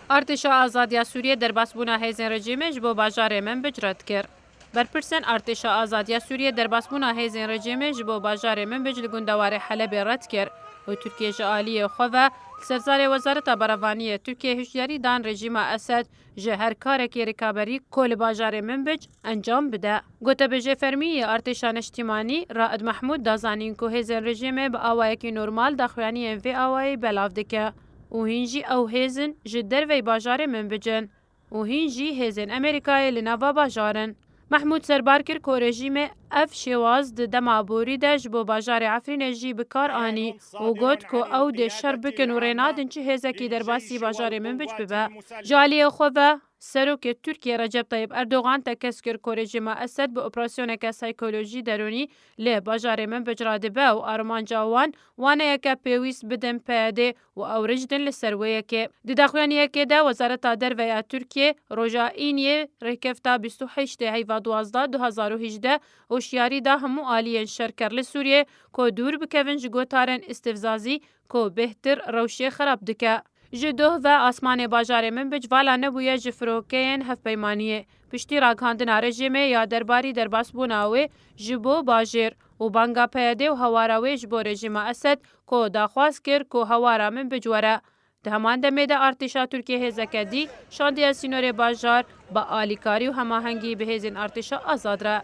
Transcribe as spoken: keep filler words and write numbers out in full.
Artêşa Azad ya Sûriyê derbasbûna hêzên rejîmê ji bo bajarê Minbic red kir. Berpirsên Artêşa Azad ya Sûriyê derbasbûna hêzên rejîmê ji bo bajarê Minbic li gundewarê Helebê red kir û Tirkiye ji aliyê xwe ve li ser zarê Wezareta Berevaniyê Tirkiye hişyarî dan rejîma Esed ji her karekî rikaberî ku li bajarê Minbic encam bide. Gotebêjê fermî yê Artêşa Neştîmanî Raed Mehmûd da zanîn ku hêzên rejîmê bi awayekî normal daxuyaniyên vê awayî belav dike û hîn jî ew hêzin ji derveyî bajarê Minbic in û hîn jî hêzên Amerîkayê li nava bajar in. Mehmûd serbar kir ku rejîmê ev şêwaz di dema borî de ji bo bajarê Efrînê jî bi kar anî û got ku ew dê şer bikin û rê nadin çi hêzekî derbasî bajarê Minbic bibe. Ji aliyê xwe ve, Serokê Tirkiye Recep Tayyip Erdogan tekez kir ku rejîma Esed bi operasyoneke saykolojî derûnî li bajarê Minbic radibe û armanca wan waneyeke pêwîst bidin P Y D û ew ric din li ser wê yekê. Di daxuyaniyekê de Wezareta Derve ya Tirkiye roja Îniyê rêkefta bîst û heştê heyva duwazdeh du hezar û hejdeh hişyarî da hemû aliyên şerker li Sûriyê ku dûr bikevin ji gotarên îstîfzazî ku bêhtir rewşê xerab dike. Ji doh ve asmanê bajarê Minbic vala nebûye ji firokeyên hevpeymaniyê. Piştî ragihandina rejîmê ya derbarî derbasbûna wê ji bo bajêr û banga P Y D û hewara wê ji bo rejîma Esed ku daxwaz kir ku hewara Minbic were. Di heman demê de artêşa Tirkiyê hêzeke dî şandiye sînorê bajar bi alîkarî û hemahengî bi hêzên artêşa Azad re.